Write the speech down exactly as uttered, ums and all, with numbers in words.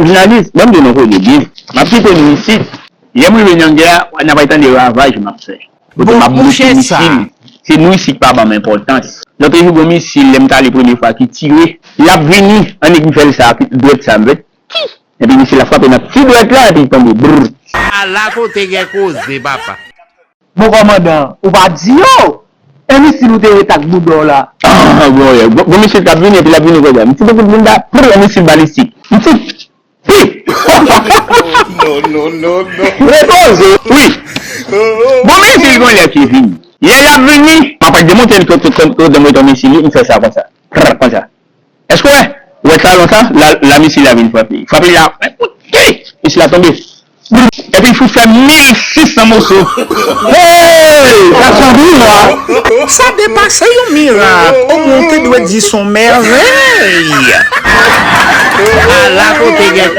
Jounalis, ban m di w yon koze byen. M ap kite nou isit. Lè m rive nan gè a, n ap al tande ravaj m ap fè. Kote m ap bloke misil. Se nou isit pa ban m enpòtans. Lòt jou, gon misil, lè m t ale premye fwa, ki tire. L ap vini, annik m fè l sa, dwèt sa, m fè ki? Epi misil la frape nan ti dwèt la, epi l tonbe. Brrr. Ala kote gen koze, papa. Bon kòmandan, ou pa di yo? E misil ou te ret ak bouda w la? Ah, bon, gon misil k ap vini, epi l ap vini konsa. M ti bout bounda, prr, yon misil balistik. M ti Wi. Non, non, non, non. Repoze, wi. Bon, men si l gon lè ki vini. Lè l ap vini, m ap demonte l kot, kot, kot, kot, demonte misil li, m fè sa konsa. Prr, konsa. Èske w wè? Ou wè talon sa? La, la misil la vin frape. Frape la. Wi. Misil la tonbe. Epi l fout fè mil sis san moso. Hey! Sa sanble yon mirak. Sa depase yon mirak. O mwen te dwe di s on mèvèy. Ala kote gen